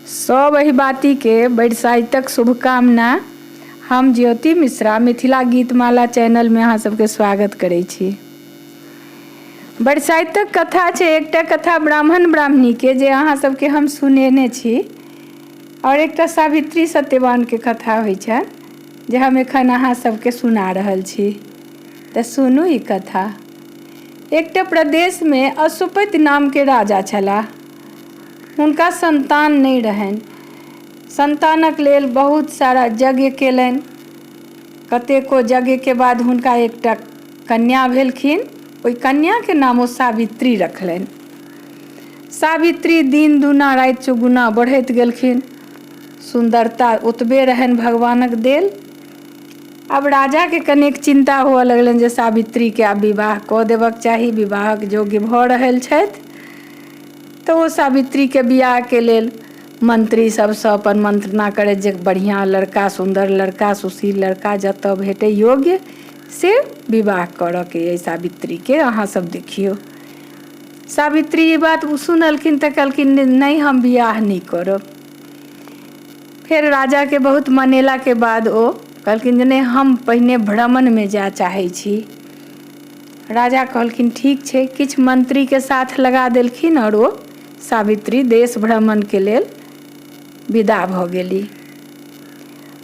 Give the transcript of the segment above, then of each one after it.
सब अहिबातीके बरसाइतक शुभकामना। हम ज्योति मिश्रा मिथिला गीतमाला चैनलमे अहाँ सबके स्वागत करै छी। बरसाइतक कथा छै एकटा कथा ब्राह्मण ब्राह्मणीके जे अहाँ सबके हम सुनेने छी आओर एकटा सावित्री सत्यवानके कथा होइ छनि जे हम एखन अहाँ सबके सुना रहल छी। तऽ सुनू ई कथा। एकटा प्रदेशमे अशुपति नामके राजा छलाह। हुनका सन्तान नहि रहनि। सन्तानक लेल बहुत सारा यज्ञ केलनि। कतेको यज्ञके बाद हुनका एकटा कन्या भेलखिन। ओहि कन्याके नाम ओ सावित्री रखलनि। सावित्री दिन दूना राति चौगुना बढ़ैत गेलखिन। सुन्दरता ओतबे रहनि भगवानक देल। आब राजाके कनेक चिन्ता हुअ लगलनि जे सावित्रीके आब विवाह कऽ देबक चाही, विवाहक योग्य भऽ रहल छथि। तऽ ओ सावित्रीके बियाहके लेल मंत्री सबसँ अपन मंत्रणा करैत जे बढ़िआँ लड़का, सुन्दर लड़का, सुशील लड़का जतऽ भेटै योग्य से विवाह करऽके अइ सावित्रीके, अहाँ सब देखियौ। सावित्री ई बात सुनलखिन तऽ कहलखिन नहि, हम बियाह नहि करब। फेर राजाके बहुत मनेलाके बाद ओ कहलखिन जे नहि, हम पहिने भ्रमणमे जाय चाहै छी। राजा कहलखिन ठीक छै। किछु मंत्रीके साथ लगा देलखिन आओर ओ सावित्री देश भ्रमणके लेल विदा भऽ गेली।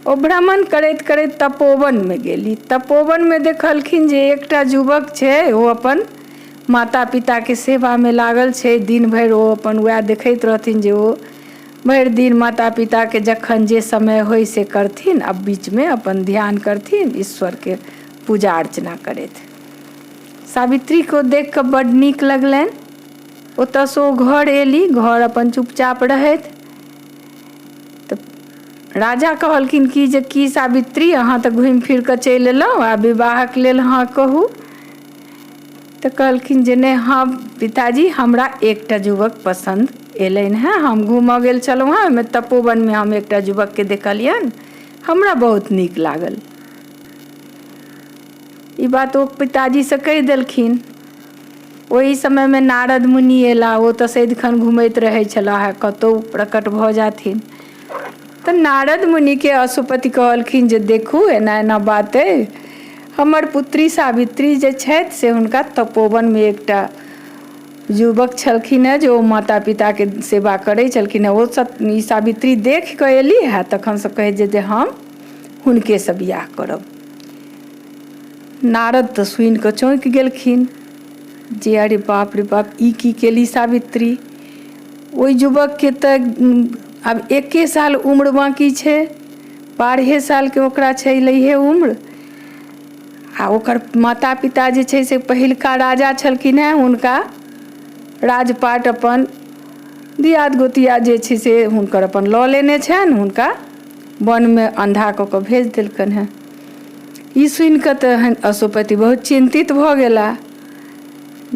ओ भ्रमण करैत करैत तपोवनमे गेली। तपोवनमे देखलखिन जे एकटा युवक छै, ओ अपन माता पिताके सेवामे लागल छै। दिन भरि ओ अपन वएह देखैत रहथिन जे ओ भरि दिन माता पिताके जखन जे समय होइ से करथिन आ बीचमे अपन ध्यान करथिन, ईश्वरके पूजा अर्चना करथि। सावित्रीके ओ देख कऽ बड्ड नीक लगलनि। ओतऽसँ ओ घर एली, घर अपन चुपचाप रहथि। तऽ राजा कहलखिन कि जे की सावित्री, अहाँ तऽ घुमि फिर कऽ चलि एलहुँ, आ विवाहक लेल हँ कहू। तऽ कहलखिन जे नहि, हँ पिताजी, हमरा एकटा युवक पसन्द एलनि हेँ। हम घूमऽ गेल छलहुँ हेँ, ओहिमे तपोवनमे हम एकटा युवकके देखलियनि, हमरा बहुत नीक लागल। ई बात ओ पिताजीसँ कहि देलखिन। ओहि समयमे नारद मुनि अयला। ओ तऽ सदिखन घुमैत रहै छलाह, कतहु प्रकट भऽ जाथिन। तऽ नारद मुनिके अशुपति कहलखिन जे देखू, एना एना बात अइ, हमर पुत्री सावित्री जे छथि से हुनका तपोवनमे एकटा युवक छलखिन हेँ जे ओ माता पिताके सेवा करै छलखिन हेँ, ओ ई सावित्री देखि कऽ एली हेँ, तखनसँ कहै जे हम हुनकेसँ बियाह करब। नारद तऽ सुनि कऽ चौंकि गेलखिन जे अरे बाप रे बाप, ई की केली सावित्री? ओहि युवकके तऽ आब एके साल उम्र बाँकी छै, 12 सालके ओकरा छलैहे उम्र। आ ओकर माता पिता जे छै से पहिलका राजा छलखिन हेँ, हुनका राजपाट अपन दियाद गोतिया जे छै से हुनकर अपन लऽ लेने छनि, हुनका वनमे अन्धा कऽ कऽ भेज देलकनि हेँ। ई सुनि कऽ तहन अशुपति बहुत चिन्तित भऽ गेला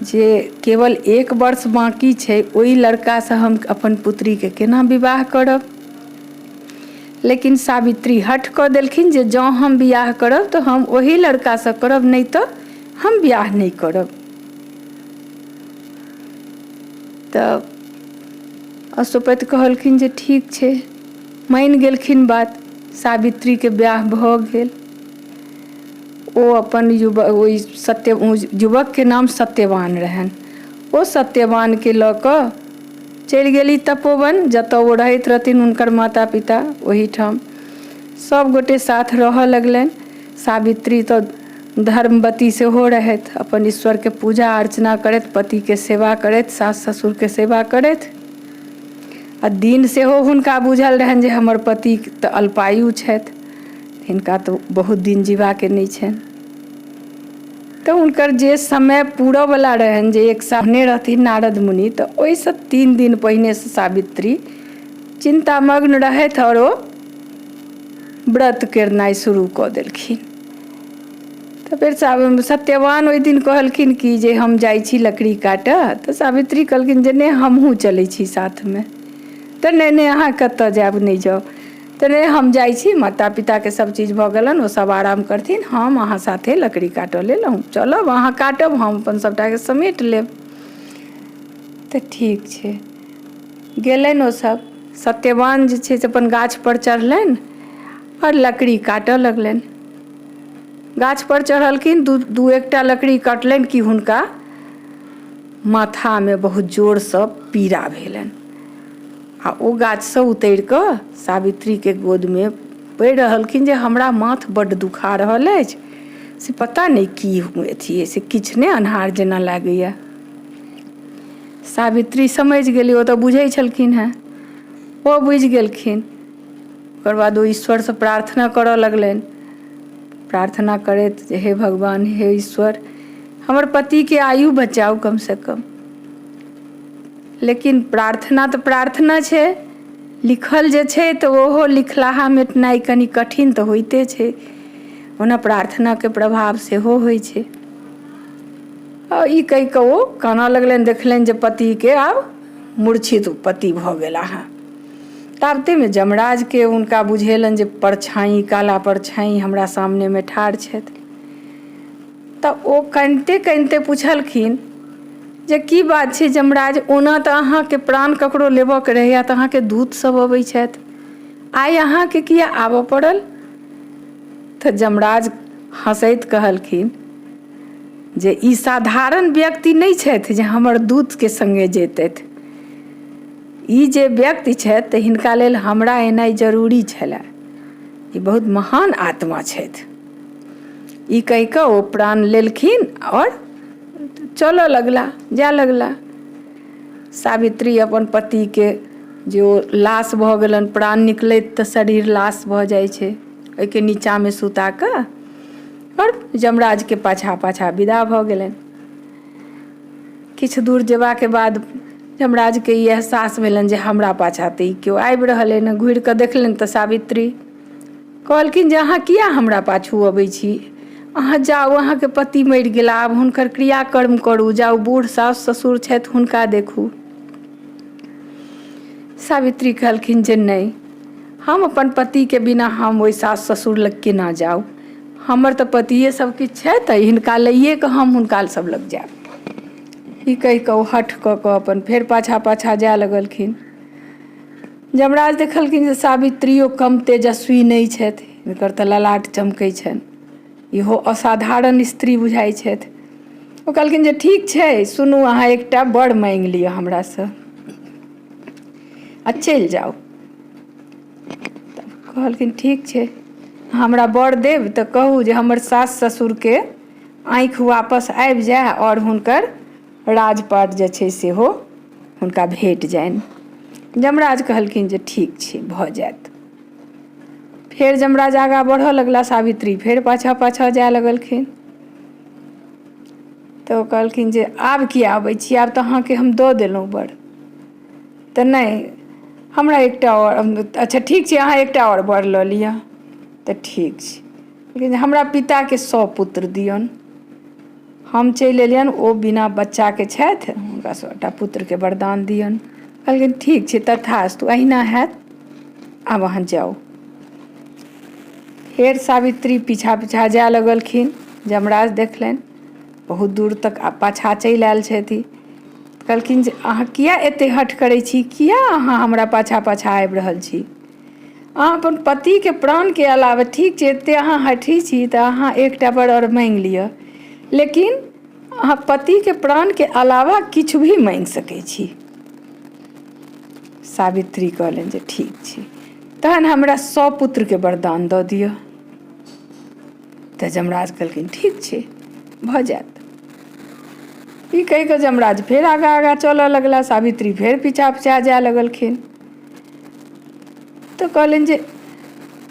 जे केवल एक वर्ष बाँकी छै, ओहि लड़कासँ हम अपन पुत्रीके केना विवाह करब? लेकिन सावित्री हठ कऽ देलखिन जे जँ हम बियाह करब तऽ हम ओही लड़कासँ करब, नहि तऽ हम बियाह नहि करब। तऽ अशुपति कहलखिन जे ठीक छै, मानि गेलखिन बात। सावित्रीके बियाह भऽ गेल। ओ अपन युवक, ओहि सत्य युवकके नाम सत्यवान रहनि, ओ सत्यवानके लऽ कऽ चलि गेली तपोवन, जतऽ ओ रहैत रहथिन हुनकर माता पिता। ओहिठाम सभ गोटे साथ रहऽ लगलनि। सावित्री तऽ धर्मवती सेहो रहथि, अपन ईश्वरके पूजा अर्चना करैत, पतिके सेवा करैत, सास ससुरके सेवा करैत। आ दिन सेहो हुनका बुझल रहनि जे हमर पति तऽ अल्पायु छथि, हिनका तऽ बहुत दिन जीबाके नहि छनि। तऽ हुनकर जे समय पूरऽवला रहनि, जे एक साल रहथिन नारद मुनि, तऽ ओहिसँ 3 दिन पहिनेसँ सावित्री चिन्तामग्न रहथि आओर ओ व्रत करनाइ शुरू कऽ देलखिन। तऽ फेर सत्यवान ओहि दिन कहलखिन कि जे हम जाइ छी लकड़ी काटऽ। तऽ सावित्री कहलखिन जे नहि, हमहूँ चलै छी साथमे। तऽ नहि नहि, अहाँ कतऽ जायब, नहि जाउ। तऽ नहि, हम जाइ छी, माता पिताके सब चीज भऽ गेलनि, ओ सब आराम करथिन, हम अहाँ साथे लकड़ी काटऽ लेल हम चलब, अहाँ काटब, हम अपन सबटाके समेट लेब। तऽ ठीक छै, गेलनि ओ सब। सत्यवान जे छै से अपन गाछपर चढ़लनि आओर लकड़ी काटऽ लगलनि। गाछपर चढ़लखिन, दू दू एकटा लकड़ी कटलनि कि हुनका माथामे बहुत जोरसँ पीड़ा भेलनि आ ओ गाछसँ उतरि कऽ सावित्रीके गोदमे पड़ि रहलखिन जे हमरा माथ बड्ड दुखा रहल अछि, से पता नहि की अथी से किछु नहि अन्हार जेना लागैए। सावित्री समझि गेली, ओ तऽ बुझै छलखिन हेँ, ओ बुझि गेलखिन। ओकर बाद ओ ईश्वरसँ प्रार्थना करऽ लगलनि। प्रार्थना करैत जे हे भगवान, हे ईश्वर, हमर पतिके आयु बचाउ कमसँ कम। लेकिन प्रार्थना तऽ प्रार्थना छै, लिखल जे छै तऽ ओहो लिखलाहा मेटनाइ कनि कठिन तऽ होइते छै। ओना प्रार्थनाके प्रभाव सेहो होइ छै। आ ई कहि कऽ ओ कानऽ लगलनि। देखलनि जे पतिके आब मूर्छित पति भऽ गेला हँ। ताबतेमे यमराजके हुनका बुझेलनि जे परछाइ, काला परछाइ हमरा सामनेमे ठाढ़ छथि। तऽ ओ कनिते कनिते पुछलखिन जे की बात छै यमराज, ओना तऽ अहाँके प्राण ककरो लेबऽके रहैए तऽ अहाँके दूत सब अबै छथि, आइ अहाँके किया आबऽ पड़ल? तऽ यमराज हँसैत कहलखिन जे ई साधारण व्यक्ति नहि छथि जे हमर दूतके सङ्गे जैतथि। ई जे व्यक्ति छथि तऽ हिनका लेल हमरा एनाइ जरूरी छलए। ई बहुत महान आत्मा छथि। ई कहि कऽ ओ प्राण लेलखिन आओर चलऽ लगला, जाय लगला। सावित्री अपन पतिके जे ओ लाश भऽ गेलनि, प्राण निकलैत तऽ शरीर लाश भऽ जाइ छै, ओहिके नीचाँमे सुता कऽ आओर यमराजके पाछाँ पाछाँ विदा भऽ गेलनि। किछु दूर जेबाके बाद यमराजके ई एहसास भेलनि जे हमरा पाछाँ तऽ ई केओ आबि रहल अइ ने। घुरि कऽ देखलनि तऽ सावित्री। कहलखिन जे अहाँ किया हमरा पाछू अबै छी? अहाँ जाउ, अहाँके पति मरि गेला, आब हुनकर क्रियाकर्म करू, जाउ, बूढ़ सासु ससुर छथि, हुनका देखू। सावित्री कहलखिन जे नहि, हम अपन पतिके बिना हम ओहि सासु ससुर लग केना जाउ? हमर तऽ पतिए सब किछु छथि, तऽ हिनका लैए कऽ हम हुनका सब लग जायब। ई कहि कऽ ओ हठ कऽ कऽ अपन फेर पाछाँ पाछाँ जाय लगलखिन। यमराज देखलखिन जे सावित्रियो कम तेजस्वी नहि छथि, हिनकर तऽ ललाट चमकै छनि, इहो असाधारण स्त्री बुझाइ छथि। ओ कहलखिन जे ठीक छै, सुनू, अहाँ एकटा वर माँगि लिअ हमरासँ आ चलि जाउ। कहलखिन ठीक छै, हमरा वर देब तऽ कहू जे हमर सास ससुरके आँखि वापस आबि जाय आओर हुनकर राजपाट जे छै सेहो हुनका भेट जानि। यमराज कहलखिन जे ठीक छै, भऽ जायत। फेर यमराज आगाँ बढ़ऽ लगला, सावित्री फेर पाछाँ पाछाँ जाय लगलखिन। तऽ ओ कहलखिन जे आब किया अबै छी, आब तऽ अहाँके हम दऽ देलहुँ वर। तऽ नहि, हमरा एकटा आओर, अच्छा ठीक छै, अहाँ एकटा आओर वर लऽ लिअ। तऽ ठीक छै, लेकिन हमरा पिताके 100 पुत्र दियौन। हम चलि एलियनि, ओ बिना बच्चाके छथि, हुनका 100टा पुत्रके वरदान दियौन। कहलखिन ठीक छै, तथास्तु, अहिना हैत, आब अहाँ जाउ। फेर सावित्री पीछा पीछा जाय लगलखिन। यमराज देखलनि बहुत दूर तक आ पाछाँ चलि आयल छथि। कहलखिन जे अहाँ किया एते हठ करै छी, किया अहाँ हमरा पाछाँ पाछाँ आबि रहल छी? अहाँ अपन पतिके प्राणके अलावे, ठीक छै, एते अहाँ हठी छी तऽ अहाँ एकटा वर आओर माँगि लिअ, लेकिन अहाँ पतिके प्राणके अलावा किछु भी माँगि सकै छी। सावित्री कहलनि जे ठीक छै, तहन हमरा 100 पुत्रके वरदान दऽ दिअ। तऽ यमराज कहलखिन ठीक छै, भऽ जायत। ई कहि कऽ यमराज फेर आगाँ आगाँ चलऽ लगला, सावित्री फेर पीछा पीछा जाय लगलखिन। तऽ कहलनि जे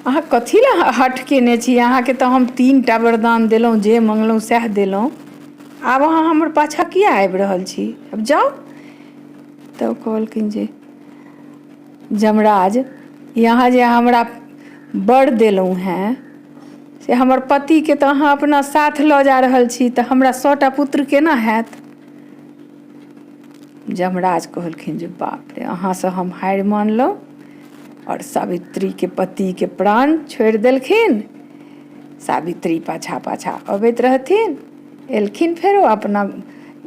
अहाँ कथी लए हठ केने छी? अहाँके तऽ हम 3टा वरदान देलहुँ, जे मङ्गलहुँ सएह देलहुँ, आब अहाँ हमर पाछाँ किया आबि रहल छी? आब जाउ। तऽ ओ कहलखिन जे यमराज, यहाँ जे हमरा वर देलहुँ हेँ से हमर पतिके तऽ अहाँ अपना साथ लऽ जा रहल छी, तऽ हमरा 100टा पुत्र केना हैत? यमराज कहलखिन जे बाप रे, अहाँसँ हम हारि मानलहुँ। आओर सावित्रीके पतिके प्राण छोड़ि देलखिन। सावित्री पाछाँ पाछाँ अबैत रहथिन। एलखिन फेरो अपना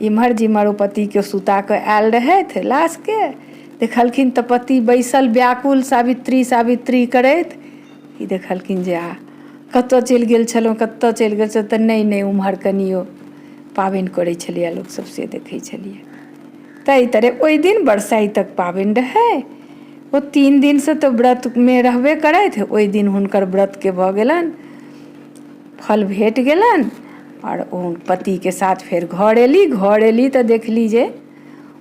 इम्हर जिम्हर ओ पतिके सुता कऽ आयल रहथि लाशके, देखलखिन तऽ पति बैसल व्याकुल सावित्री सावित्री करैत। ई देखलखिन जे आ कतऽ चलि गेल छलहुँ, कतऽ चलि गेल छलहुँ? तऽ नहि नहि, ओम्हर कनियो पाबनि करै छलैए लोकसब, से देखै छलियै। ताहि तरहे ओहि दिन बरसाइतक पाबनि रहै। ओ 3 दिनसँ तऽ व्रतमे रहबे करथि, ओहि दिन हुनकर व्रतके भऽ गेलनि, फल भेट गेलनि आओर ओ पतिके साथ फेर घर अयली। घर अयली तऽ देखली जे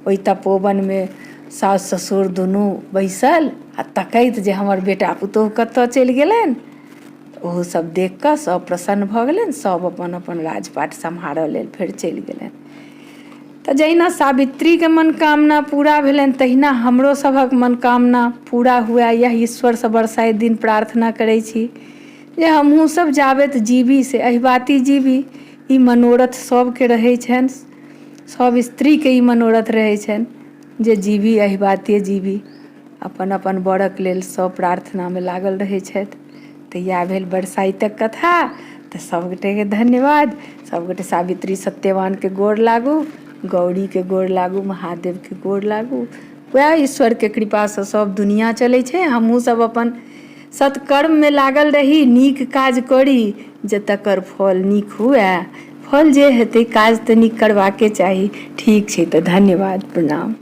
ओहि तपोवनमे सासु ससुर दुनू बैसल आ तकैत जे हमर बेटा पुतोहु कतऽ चलि गेलनि। ओहो सब देख कऽ सब प्रसन्न भऽ गेलनि, सब अपन अपन राजपाट सम्हारऽ लेल फेर चलि गेलनि। तऽ जहिना सावित्रीके मनोकामना पूरा भेलनि, तहिना हमरो सभक मनोकामना पूरा हुए, इएह ईश्वरसँ बरसाइत दिन प्रार्थना करै छी जे हमहूँ सब जाबेत जीबी से अहिबाती जीबी। ई मनोरथ सबके रहै छनि, सब स्त्रीके ई मनोरथ रहै छनि जे जीबी अहिबातिए जीबी। अपन अपन वरक लेल सब प्रार्थनामे लागल रहै छथि। तऽ इएह भेल बरसाइतक कथा। तऽ सबगोटेके धन्यवाद। सबगोटे सावित्री सत्यवानके गोर लागू, गौरीके गोर लागू, महादेवके गोर लागू। वएह ईश्वरके कृपासँ सब दुनिआ चलै छै। हमहूँ सब अपन सत्कर्ममे लागल रही, नीक काज करी जे तकर फल नीक हुए। फल जे हेतै, काज तऽ नीक करबाके चाही। ठीक छै, तऽ धन्यवाद, प्रणाम।